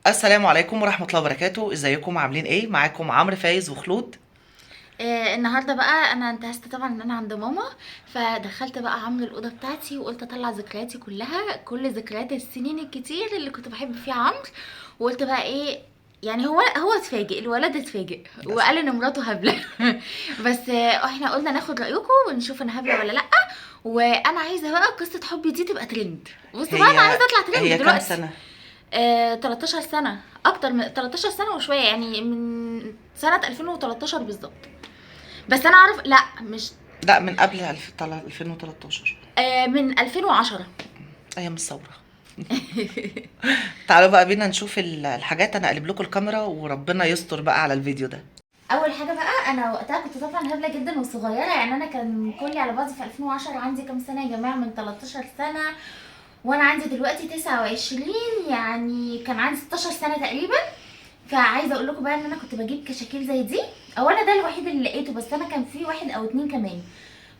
السلام عليكم ورحمة الله وبركاته. ازيكم عاملين ايه؟ معاكم عمرو فايز وخلود. النهارده بقى انا انتهزت طبعا ان انا عند ماما، فدخلت بقى عمرو الاوضة بتاعتي وقلت اطلع ذكرياتي كلها، كل ذكريات السنين الكتير اللي كنت بحب فيها عمرو. وقلت بقى ايه يعني، هو اتفاجئ، الولد اتفاجئ وقال ان مراته هبلة. بس احنا قلنا ناخد رايكم ونشوف انا هبلة ولا لا. وانا عايزه بقى قصة حبي دي تبقى ترند. بصوا بقى انا عايزه اطلع ترند هي كام دلوقتي. سنة؟ 13 سنة، اكتر من 13 سنة وشوية، يعني من سنة 2013 بالظبط. بس انا اعرف، لا مش لا من قبل 2013، من 2010، ايام الثورة. تعالوا بقى بينا نشوف الحاجات. انا اقلب لكم الكاميرا وربنا يستر بقى على الفيديو ده. اول حاجة بقى، انا وقتها كنت طبعا هبلة جدا وصغيره، يعني انا كان كلي على بعضي في 2010 عندي كام سنة يا جماعة؟ من 13 سنة، وانا عندي دلوقتي 29، يعني كان عندي 16 سنة تقريبا. فعايزه اقول لكم بقى ان انا كنت بجيب كشاكيل زي دي، او انا ده الوحيد اللي لقيته، بس انا كان في واحد او اتنين كمان.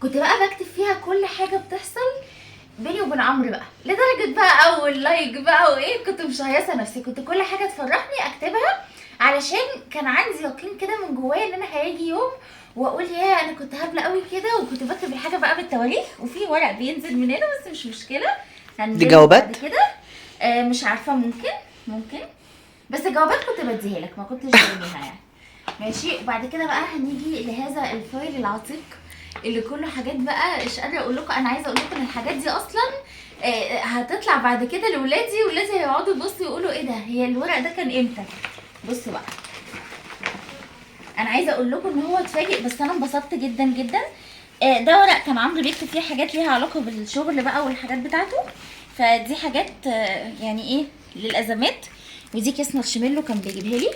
كنت بقى بكتب فيها كل حاجة بتحصل بيني وبين عمرو بقى، لدرجة بقى اول like بقى وايه، كنت مشهيصه نفسي، كنت كل حاجة تفرحني اكتبها، علشان كان عندي يقين كده من جوايا ان انا هيجي يوم واقول يا انا كنت هبلة قوي كده. وكنت بكتب الحاجة بقى بالتواريخ، وفي ورق بينزل من هنا بس مش مشكلة، هنلمه دي جوابات؟ بعد كده. مش عارفه، ممكن، بس الجوابات كنت بديها لك، ما كنتش برميها يعني. ماشي. وبعد كده بقى هنيجي لهذا ال file العتيق اللي كله حاجات بقى مش قادرة اقول لكم. انا عايزه اقول لكم ان الحاجات دي اصلا هتطلع بعد كده لاولادي، ولادي هيقعدوا يبصوا يقولوا ايه ده، هي الورق ده كان امتى؟ بصوا بقى، انا عايزه اقول لكم ان هو اتفاجئ، بس انا انبسطت جدا جدا. ده ورق كان عمرو بيكتب فيه حاجات ليها علاقة بالشغل بقى والحاجات بتاعته، فدي حاجات يعني ايه للازمات. ودي كيس مارشميلو كان بيجيبها لي.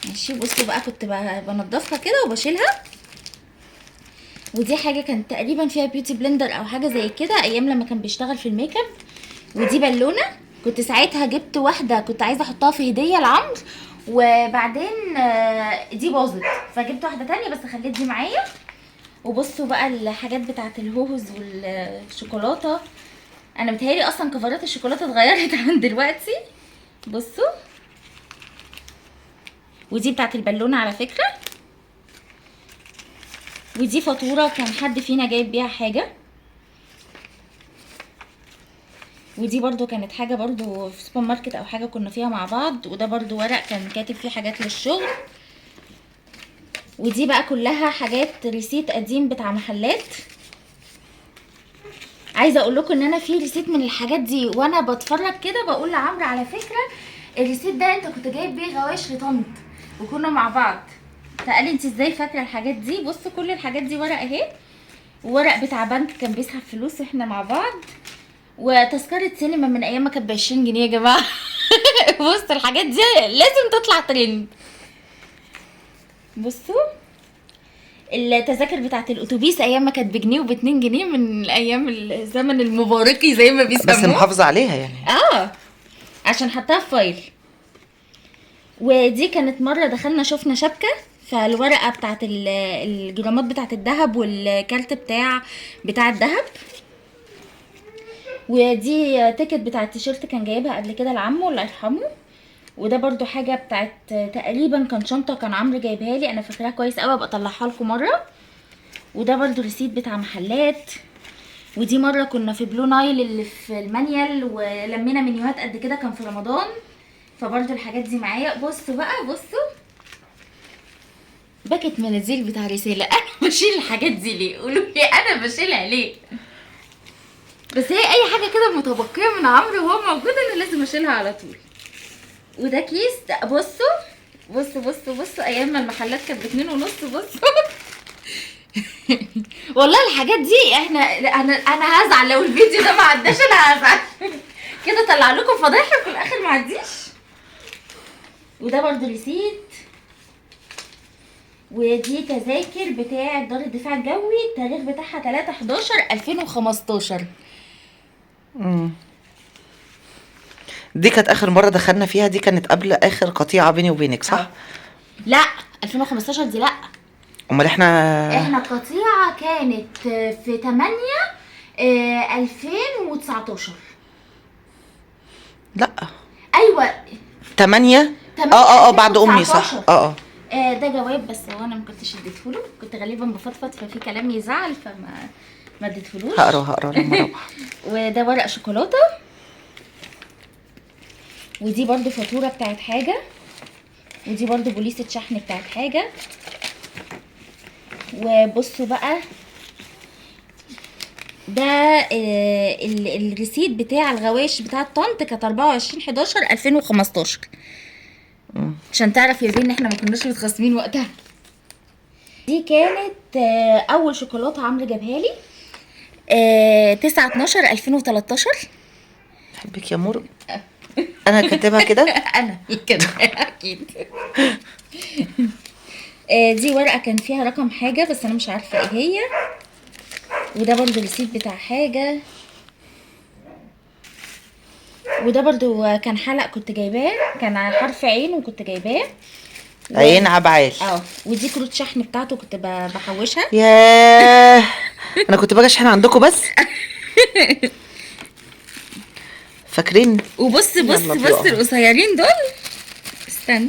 ماشي. بصوا بقى، كنت بنضفها كده وبشيلها. ودي حاجة كان تقريبا فيها beauty blender او حاجة زي كده، ايام لما كان بيشتغل في الميك اب. ودي بالونه كنت ساعتها جبت واحدة كنت عايزه احطها في هديه لعمرو، وبعدين دي باظت فجبت واحدة تانية، بس خليت دي معايا. وبصوا بقى الحاجات بتاعه الهوهوز والشوكولاته، انا متهيألي اصلا كفرات الشوكولاتة اتغيرت عن دلوقتي. بصوا، ودي بتاعه البالونة على فكرة. ودي فاتورة كان حد فينا جايب بيها حاجة. ودي برضو كانت حاجة برضو في سوبر ماركت او حاجة كنا فيها مع بعض. وده برضو ورق كان كاتب فيه حاجات للشغل. ودي بقى كلها حاجات receipt قديم بتاع محلات. عايزه اقول لكم ان انا في receipt من الحاجات دي وانا بتفرج كده بقول لعمرو على فكرة ال receipt ده انت كنت جايب بيه غوايش لطنط وكنا مع بعض، فقال لي انت ازاي فاكره الحاجات دي؟ بصوا كل الحاجات دي ورق اهي، وورق بتاع بنك كان بيسحب فلوس واحنا مع بعض، وتذكره سينما من ايام ما كانت ب 20 جنيه يا جماعة. بصوا الحاجات دي لازم تطلع ترند. بصوا التذاكر بتاعت الاتوبيس ايام ما كانت بجنيه وباتنين جنيه، من ايام الزمن المباركي زي ما بيسموه، بس محافظة عليها يعني. عشان حطها في file. ودي كانت مرة دخلنا شفنا شبكة، فالورقه بتاعت الجرامات بتاعت الذهب والكارت بتاع الذهب. ودي ticket بتاع التيشيرت كان جايبها قبل كده لعمه الله يرحمه. وده برضو حاجة بتاعت تقريبا كان شنطة كان عمرو جايبها لي، انا فاكراها كويس قوي، ابقى اطلعها لكم مرة. وده برضو receipt بتاع محلات. ودي مرة كنا في بلو نايل اللي في المانيال ولمينا منيوهات قد كده، كان في رمضان، فبرضو الحاجات دي معايا. بصوا بقى، بصوا باكت منازيل بتاع رسالة. انا بشيل الحاجات دي ليه؟ قولوا لي انا بشيلها ليه؟ بس هي اي حاجة كده متبقية من عمرو وهو موجود انا لازم اشيلها على طول. وده كيس، بصوا بصوا بصوا بصوا ايام ما المحلات كانت باتنين ونص. بصوا والله الحاجات دي احنا، انا هزعل لو الفيديو ده ما عداش، انا هزعل كده. طلع لكم فضايح وفي الاخر ما عديش. وده برضو receipt. ودي تذاكر بتاعه دار الدفاع الجوي، التاريخ بتاعها 3/11/2015. دي كانت اخر مرة دخلنا فيها، دي كانت قبل اخر قطيعة بيني وبينك صح؟ لا 2015 دي لا. امال احنا القطيعة كانت في 8، 2019. لا. ايوه. 8. 8 اه بعد امي صح. 2019. اه. ده جواب بس هو انا ما كنتش اديتهوله، كنت غالبا بفضفض ففي كلام يزعل فما ما اديتهولوش. هقرا لما اروح. وده ورق شوكولاتة، ودي برضو فاتورة بتاعت حاجة، ودي برضو بوليسه شحن بتاعت حاجة. وبصوا بقى ده ال receipt بتاع الغواش بتاع الطنط كانت 24/11/2015. عشان تعرف يا زين ان احنا ما كناش متخاصمين وقتها. دي كانت اول شوكولاتة عمرو جابها لي 9/12/2013. بحبك يا مور. انا كاتبها كده. انا كده اكيد. دي ورقة كان فيها رقم حاجة بس انا مش عارفه ايه هي، وده برضو receipt بتاع حاجة، وده برضو كان حلق كنت جايباه، كان على حرف عين وكنت جايباه عين عبعال. ودي كروت شحن بتاعته كنت بحوشها. ياه انا كنت باجي اشحن عندكم بس. فاكرين؟ وبص بص بص القصيرين دول، استنى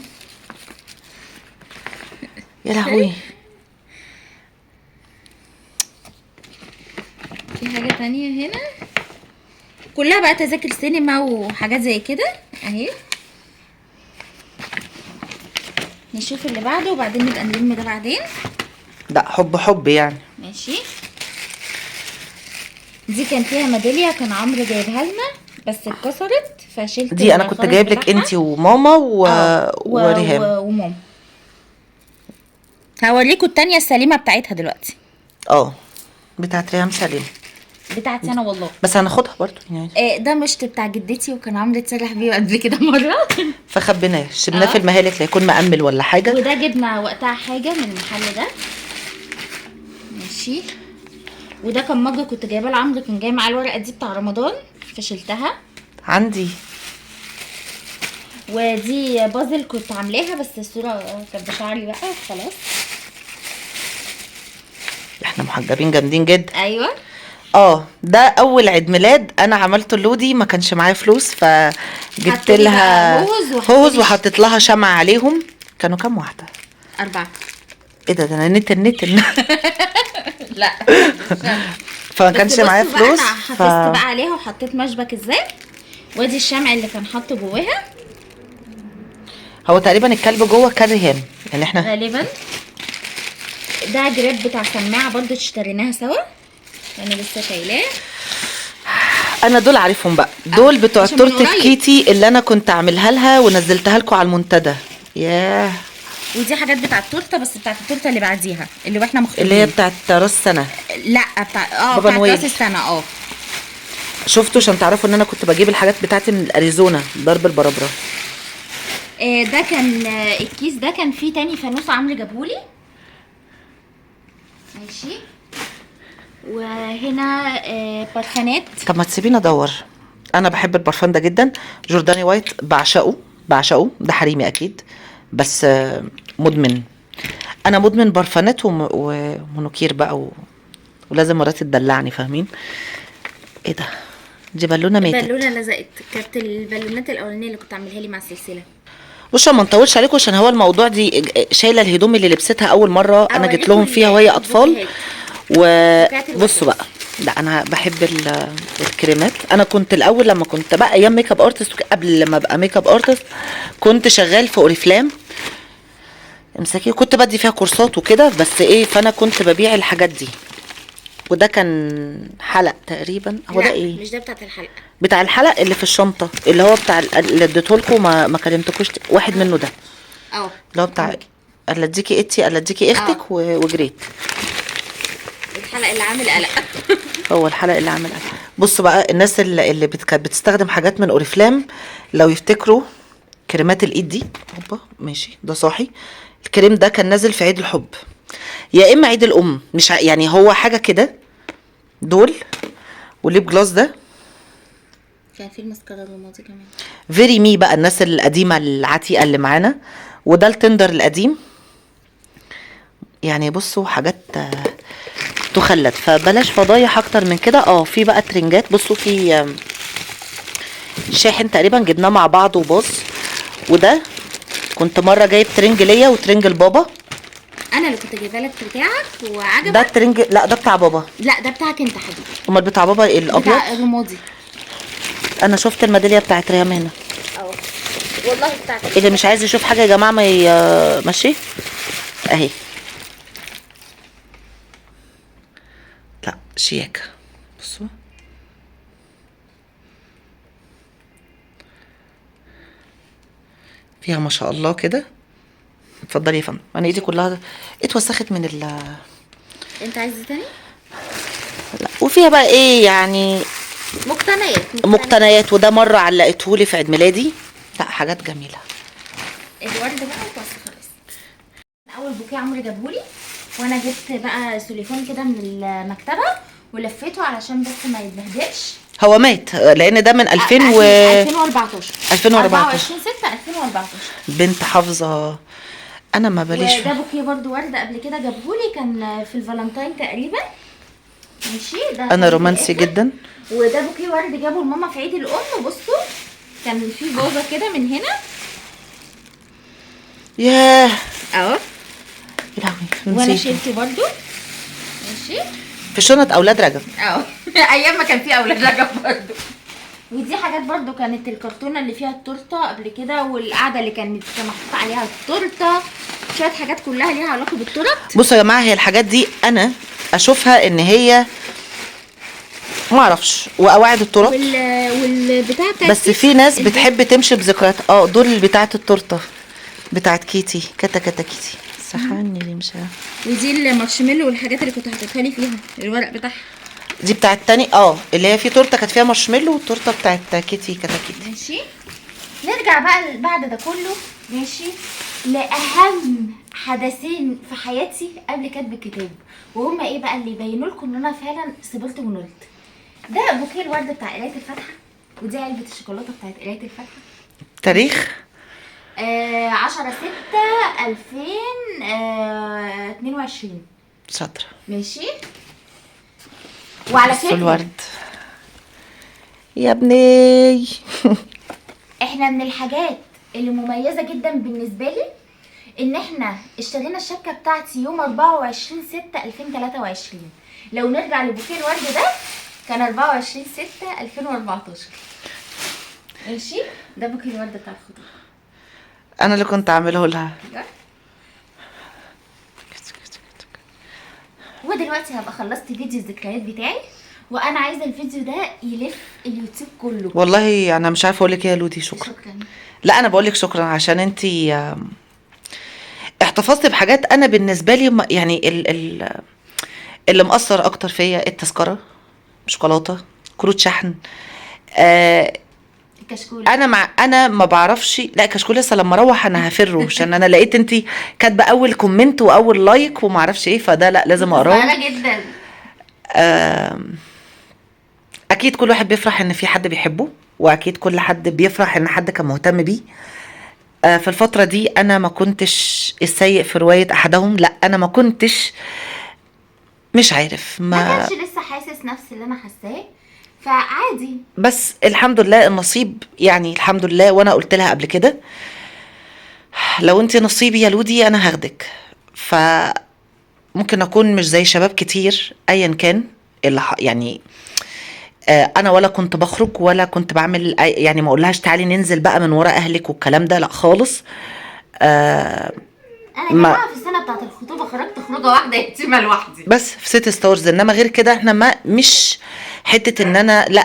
يا لهوي. في حاجة تانية هنا كلها بقى تذاكر سينما وحاجات زي كده اهي. نشوف اللي بعده وبعدين نبقى نلم ده بعدين. لا حب حب يعني. ماشي. دي كان فيها ميدالية كان عمرو جايبها لنا بس اتكسرت فشلت. دي انا كنت جايب لك انتي وماما وريهام وماما. هوريكم التانية السليمة بتاعتها دلوقتي. بتاعت ريهام سليمة. بتاعتي انا والله، بس هناخدها برضو يعني. ده مشط بتاع جدتي وكان عمرو اتسرح بيه قبل كده مرة فخبيناه، شبناه في المهالك لا يكون مأمل ولا حاجة. وده جبنا وقتها حاجة من المحل ده. ماشي. وده كان مج كنت جايباه لعمرو، كان جاي معاه الورقة دي بتاع رمضان فشلتها عندي. ودي بازل كنت عاملاها بس الصورة كانت بشعري بقى خلاص. احنا محجبين جامدين جدا. ايوه. ده اول عيد ميلاد انا عملته لودي، ما كانش معايا فلوس فجبت لها هوز وحطيت لها شمع عليهم. كانوا كام واحدة؟ 4. ايه ده انا نتن لا فما كانش معايا فلوس. انا حفظت بقى عليها وحطيت مشبك ازاي. وادي الشمع اللي كان حاطه جواها. هو تقريبا الكلب جوه كان ريهام يعني احنا غالبا. ده جريب بتاع سماعه برضو اشتريناها سوا، انا لسه شايلاه. انا دول عارفهم بقى، دول بتوع تورته كيتي اللي انا كنت اعملها لها ونزلتها لكم على المنتدى. ياه. ودي حاجات بتاع التورتة، بس بتاعه التورتة اللي بعديها اللي واحنا مخطوبين، اللي هي بتاعه راس سنة. لا بتاع بتاعه راس السنة. شفتوا عشان تعرفوا ان انا كنت بجيب الحاجات بتاعتي من اريزونا ضرب البرابره. ده كان الكيس ده كان فيه تاني فانوس عمرو جابهولي. ماشي. وهنا برفانات. طب ما تسيبيني ادور، انا بحب البرفان ده جدا، Giordani White، بعشقه بعشقه. ده حريمي اكيد بس مدمن. انا مدمن برفانات ومونوكير بقى ولازم مراتي تدلعني، فاهمين؟ ايه ده؟ دي بالونه ماتت. بالونه لزقت، كانت البالونات الاولانية اللي كنت عاملها لي مع السلسلة. بصوا ما نطولش عليكم عشان هو الموضوع دي شايله الهدوم اللي لبستها اول مرة انا جيت لهم فيها وهي اطفال. وبصوا بقى، لا انا بحب الكريمات. انا كنت الاول لما كنت بقى ايام makeup artist، قبل لما ابقى makeup artist كنت شغال في اوريفلام، امسكي، كنت بدي فيها كورسات وكده، بس ايه، فانا كنت ببيع الحاجات دي. وده كان حلق تقريبا، هو ده ايه؟ مش ده بتاعت الحلق، بتاع الحلق اللي في الشنطة اللي هو بتاع اللي اديته لكم، ما كلمتكوش، واحد منه ده اللي هو بتاع اللي اديكي اتي اللي اديكي اختك وجريت. الحلق اللي عامل قلق هو الحلق اللي عامل قلق. بصوا بقى الناس اللي بتستخدم حاجات من اوريفلام لو يفتكروا كريمات الايد دي، هوبا ماشي ده صاحي. الكريم ده كان نازل في عيد الحب يا اما عيد الام، مش يعني هو حاجة كده. دول وال lip gloss ده كان في المسكره الرمادي كمان، Very Me بقى الناس القديمة العتيقة اللي معانا. وده ال tender القديم. يعني بصوا حاجات تخلد، فبلاش فضايح اكتر من كده. في بقى ترنجات، بصوا في شاحن تقريبا جبناه مع بعض وباص. وده كنت مرة جايب ترنج ليا وترنج لبابا. انا اللي كنت جايبه لك بتاعك وعجبك ده الترنج. لا ده بتاع بابا. لا ده بتاعك انت حبيبي. امال بتاع بابا ايه؟ الابيض بتاع الرمادي. انا شفت الميداليه بتاعت ريهام هنا. اهو والله بتاعتك. اللي مش عايز يشوف حاجة يا جماعة ما ماشي اهي. لا شياكه. بصوا فيها ما شاء الله كده. اتفضلي يا فندم. انا ايدي كلها اتوسخت من ال. انت عايز تاني؟ لا. وفيها بقى ايه يعني؟ مقتنيات. مقتنيات. وده مرة علقتهولي في عيد ميلادي. لا حاجات جميلة. الورد بقى وبس خلاص. اول بوكيه عمرو جابهولي، وانا جبت بقى سوليفان كده من المكتبة ولفيته علشان بس ما يتبهدلش. هو مات لان ده من 2014. 2014 24/6/2014. بنت حافظه. انا ما باليش. وده بوكيه برده ورده قبل كده جابهولي، كان في الفالنتين تقريبا. ماشي. ده انا رومانسي جدا. وده بوكيه ورد جابه لماما في عيد الام. بصوا كان في فازة كده من هنا. ياه اهو. يا لهوي. وانا شلته برده. ماشي. في شنط اولاد رجب. اهو ايام ما كان في اولاد رجب برده. ودي حاجات برده كانت الكرتونه اللي فيها التورتة قبل كده، والقعده اللي كانت محطوط عليها التورتة، شوية حاجات كلها ليها علاقة بالتورت. بصوا يا جماعة، هي الحاجات دي انا اشوفها ان هي ما اعرفش، وقواعد التورت والبتاع بتاعت، بس في ناس بتحب تمشي بذكريات. دول بتاعه التورتة بتاعه كيتي كتا كتا كيتي سحني ليه مش عارفه. ودي المارشميلو والحاجات اللي كنت حاططها لي فيها الورق بتاعها. دي بتاعه تاني اللي هي في تورته كانت فيها مارشميلو، والتورته بتاعه كيتي كتا كيتي. ماشي. نرجع بقى بعد ده كله ماشي لاهم حدثين في حياتي قبل كتب الكتاب، وهما ايه بقى اللي يبينوا لكم ان انا فعلا صبرت ونلت. ده بوكيه الورد بتاع قرايه الفاتحة، ودي علبة الشوكولاتة بتاعت قرايه الفاتحة. تاريخ 10/6/2022. شاطرة. ماشي. وعلى فكرة الورد يا ابني احنا من الحاجات اللي مميزة جدا بالنسبة لي ان احنا اشترينا الشبكة بتاعتي يوم 24/6/2023. لو نرجع لبوكيه الورد ده كان 24/6/2014. ماشي. ده بوكيه الورد بتاع الخطوبة، انا اللي كنت عامله لها. ودلوقتي هبقى خلصت فيديو الذكريات بتاعي، وانا عايزه الفيديو ده يلف اليوتيوب كله. والله انا مش عارفه اقول لك ايه يا لودي. شكرا. لا انا بقول لك شكرا عشان انتي احتفظتي بحاجات انا بالنسبة لي يعني اللي مأثر اكتر فيا التذكرة، شوكولاتة، كروت شحن، كشكول. انا ما بعرفش. لا كشكول لسه لما اروح انا هفره، عشان انا لقيت انت كاتبه اول comment واول like وما اعرفش ايه، فده لا لازم اقراه. انا جدا اكيد كل واحد بيفرح ان في حد بيحبه، واكيد كل حد بيفرح ان حد كان مهتم بيه. في الفترة دي انا ما كنتش السيء في رواية احدهم، لا انا ما كنتش، مش عارف، ما كانش لسه حاسس نفس اللي انا حاساه، فعادي. بس الحمد لله النصيب، يعني الحمد لله. وانا قلت لها قبل كده لو انت نصيبي يا لودي انا هاخدك. فممكن اكون مش زي شباب كتير ايا كان اللي يعني انا ولا كنت بخرج ولا كنت بعمل، يعني ما اقولهاش تعالي ننزل بقى من ورا اهلك والكلام ده، لا خالص. انا جماعة في السنة بتاعت الخطوبة خرجت خروجه واحدة يتيمة لوحدي بس في سيتي ستارز، انما غير كده احنا ما مش حتة ان انا لا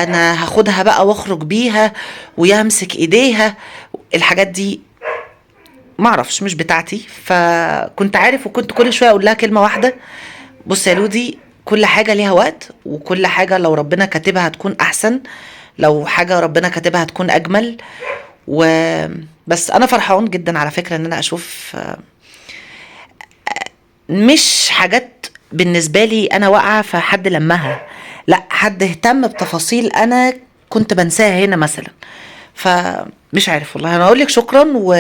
انا هاخدها بقى واخرج بيها ويمسك ايديها، الحاجات دي ما اعرفش مش بتاعتي. فكنت عارف، وكنت كل شوية اقول لها كلمة واحدة، بص يا لودي كل حاجة ليها وقت، وكل حاجة لو ربنا كاتبها هتكون احسن، لو حاجة ربنا كاتبها هتكون اجمل. وبس انا فرحان جدا على فكرة ان انا اشوف مش حاجات بالنسبة لي انا واقعه فحد لمها، لا حد اهتم بتفاصيل انا كنت بنساها هنا مثلا. فمش عارف والله انا اقول لك شكرا. و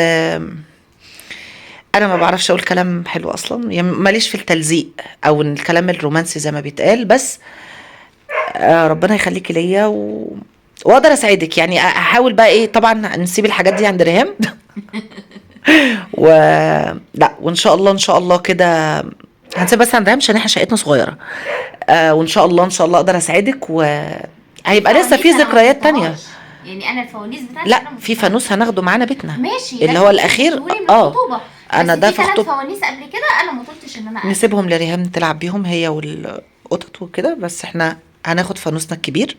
انا ما بعرفش اقول كلام حلو اصلا، يعني ماليش في التلزيق او الكلام الرومانسي زي ما بيتقال، بس ربنا يخليكي ليا. واقدر اساعدك يعني، احاول بقى ايه، طبعا نسيب الحاجات دي عند ريهام. و لا، وان شاء الله ان شاء الله كده هنسيب بس عند ريهام عشان احنا شقتنا صغيرة. وان شاء الله ان شاء الله اقدر اساعدك، وهيبقى لسه في الفوانيس أنا ما ذكريات تانية. طلتهاش. يعني انا الفوانيس بتاعتي لا أنا ما في طلتهاش. فانوس هناخده معانا بيتنا، ماشي، اللي هو الاخير. اه انا ده في في 3 خطوبه فوانيس قبل كده انا ما طلتش ان انا نسيبهم لريهام تلعب بيهم هي والقطط وكده، بس احنا هناخد فانوسنا الكبير.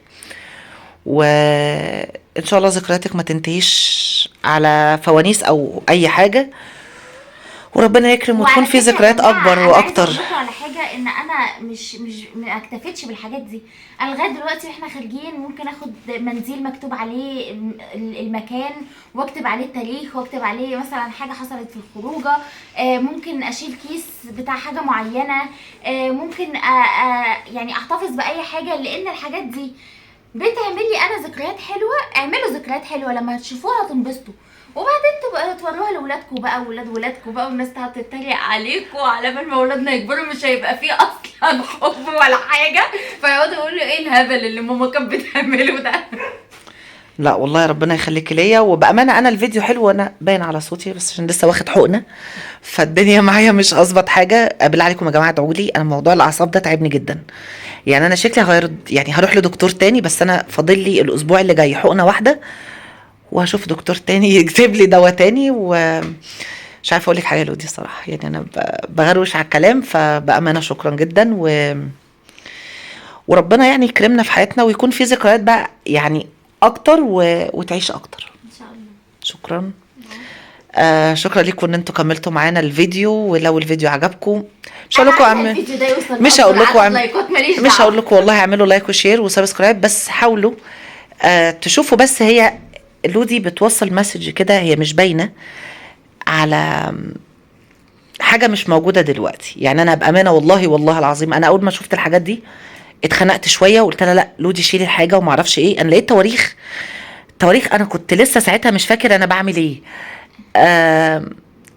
وان شاء الله ذكرياتك ما تنتهيش على فوانيس او اي حاجة، وربنا يكرم وتكون وعلى في فكرة يا ذكريات جماعة، اكبر أنا عايزة واكتر. اقول لكم على حاجة، ان انا مش ما اكتفيتش بالحاجات دي. انا لغاية دلوقتي واحنا خارجين ممكن اخد منديل مكتوب عليه المكان، واكتب عليه التاريخ، واكتب عليه مثلا حاجة حصلت في الخروجه. ممكن اشيل كيس بتاع حاجة معينة، ممكن يعني احتفظ باي حاجة، لان الحاجات دي بتعمل لي انا ذكريات حلوة. اعملوا ذكريات حلوة لما تشوفوها تنبسطوا، وبعدين تبقى توروها لاولادكم بقى وولاد ولادكم بقى، والناس تقعد تتريق عليكم على بال ما ولادنا يكبروا مش هيبقى فيه اصلا حب ولا حاجة، فيقعدوا يقولوا ايه الهبل اللي ماما كانت بتعمله ده. لا والله ربنا يخليك ليا. وبامانه انا الفيديو حلو وانا باين على صوتي، بس عشان لسه واخد حقنه فالدنيا معايا مش اظبط حاجة. بالله عليكم يا جماعة ادعوا لي، انا موضوع الاعصاب ده تعبني جدا. يعني انا شكلي هغير، يعني هروح لدكتور تاني، بس انا فاضل لي الاسبوع اللي جاي حقنه واحدة وهشوف دكتور تاني يكتب لي دواء تاني. ومش عارفه اقول لك حاجة يا لودي الصراحة، يعني انا بغروش على الكلام. فبامانه شكرا جدا، وربنا يعني يكرمنا في حياتنا ويكون في ذكريات بقى يعني اكتر وتعيش اكتر ان شاء الله. شكرا. شكرا لكم ان انتوا كملتوا معانا الفيديو، ولو الفيديو عجبكم مش هقول لكم الفيديو ده يوصل مش هقول لكم لايكات، ماليش مش هقول لكم والله اعملوا like و share و subscribe، بس حاولوا تشوفوا. بس هي لودي بتوصل message كده، هي مش باينة على حاجة مش موجودة دلوقتي. يعني انا بامانه والله والله العظيم انا اول ما شفت الحاجات دي اتخنقت شوية وقلت لها لا لودي شيلي الحاجة وما اعرفش ايه. انا لقيت تواريخ انا كنت لسه ساعتها مش فاكر انا بعمل ايه.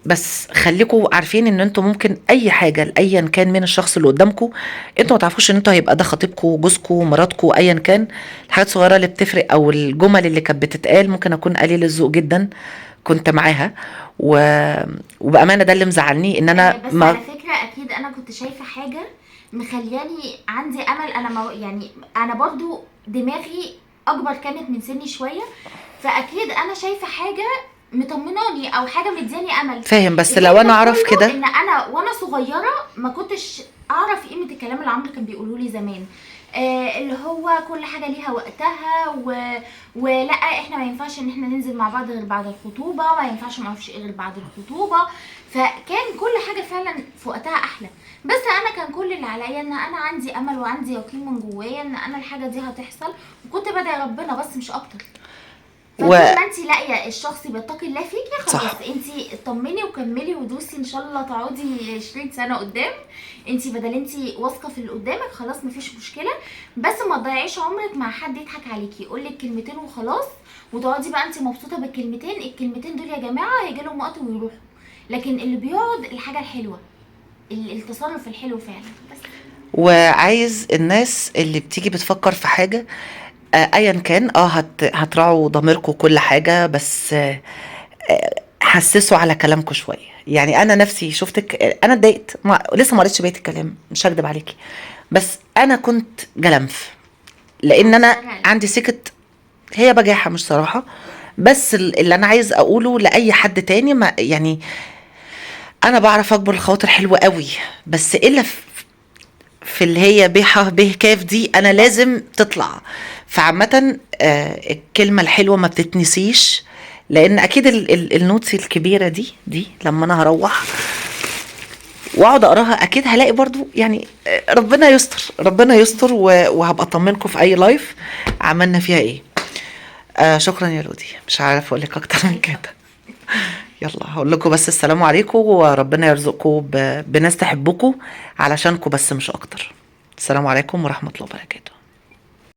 بس خليكم عارفين ان انتوا ممكن اي حاجة لايا كان من الشخص اللي قدامكم، انتوا ما تعرفوش ان انتوا هيبقى ده خطيبكم جوزكم مراتكم ايا كان. الحاجات الصغيرة اللي بتفرق او الجمل اللي كانت بتتقال، ممكن اكون قليل الذوق جدا كنت معاها، وبامانه ده اللي مزعلني ان انا بس على فكرة اكيد انا كنت شايفه حاجة مخلياني عندي امل. انا يعني انا برضو دماغي اكبر كانت من سني شوية، فاكيد انا شايفه حاجة مطمناني او حاجة مدياني امل. فاهم؟ بس لو انا اعرف كده ان انا وانا صغيرة ما كنتش اعرف قيمة الكلام اللي عمرو كان بيقوله لي زمان، اللي هو كل حاجة ليها وقتها، ولا احنا ما ينفعش ان احنا ننزل مع بعض غير بعد الخطوبة، ما ينفعش ما اعرفش ايه غير بعد الخطوبة. فكان كل حاجة فعلا في وقتها احلى. بس انا كان كل اللي عليا ان انا عندي امل وعندي يقين من جوايا ان انا الحاجة دي هتحصل، وكنت بدعي ربنا بس مش اكتر. فطول ما انت لاقيه الشخص بيتقي الله فيكي خلاص انت اطمني وكملي ودوسي ان شاء الله تقعدي 20 سنة قدام. انت بدل انت واثقة في اللي قدامك خلاص مفيش مشكلة، بس ما تضيعيش عمرك مع حد يضحك عليكي يقول لك كلمتين وخلاص وتقعدي بقى انت مبسوطة بالكلمتين. الكلمتين دول يا جماعة هيجي لهم وقت ويروحوا، لكن اللي بيقعد الحاجة الحلوة، التصرف الحلو فعلا بس. وعايز الناس اللي بتيجي بتفكر في حاجة ايا كان هتراعوا ضميركم كل حاجة، بس حسسوا على كلامكم شوية. يعني انا نفسي شفتك انا اتضايقت، لسه ما قريتش بقية الكلام مش هكدب عليكي، بس انا كنت جلمف لان انا عندي سكت، هي بجاحه مش صراحة. بس اللي انا عايز اقوله لاي حد تاني، ما يعني انا بعرف اكبر الخواطر حلوة قوي، بس الا في اللي هي ب ح ب كاف دي انا لازم تطلع. فعامه الكلمة الحلوة ما بتتنسيش، لان اكيد ال notes الكبيرة دي لما انا هروح واقعد اقراها اكيد هلاقي برضو يعني ربنا يستر، ربنا يستر، وهبقى اطمنكم في اي live عملنا فيها ايه. شكرا يا لودي، مش عارفه اقول لك اكتر من كده. يلا هقول لكم بس السلام عليكم، وربنا يرزقكم بناس تحبكم علشانكم بس مش اكتر. السلام عليكم ورحمة الله وبركاته.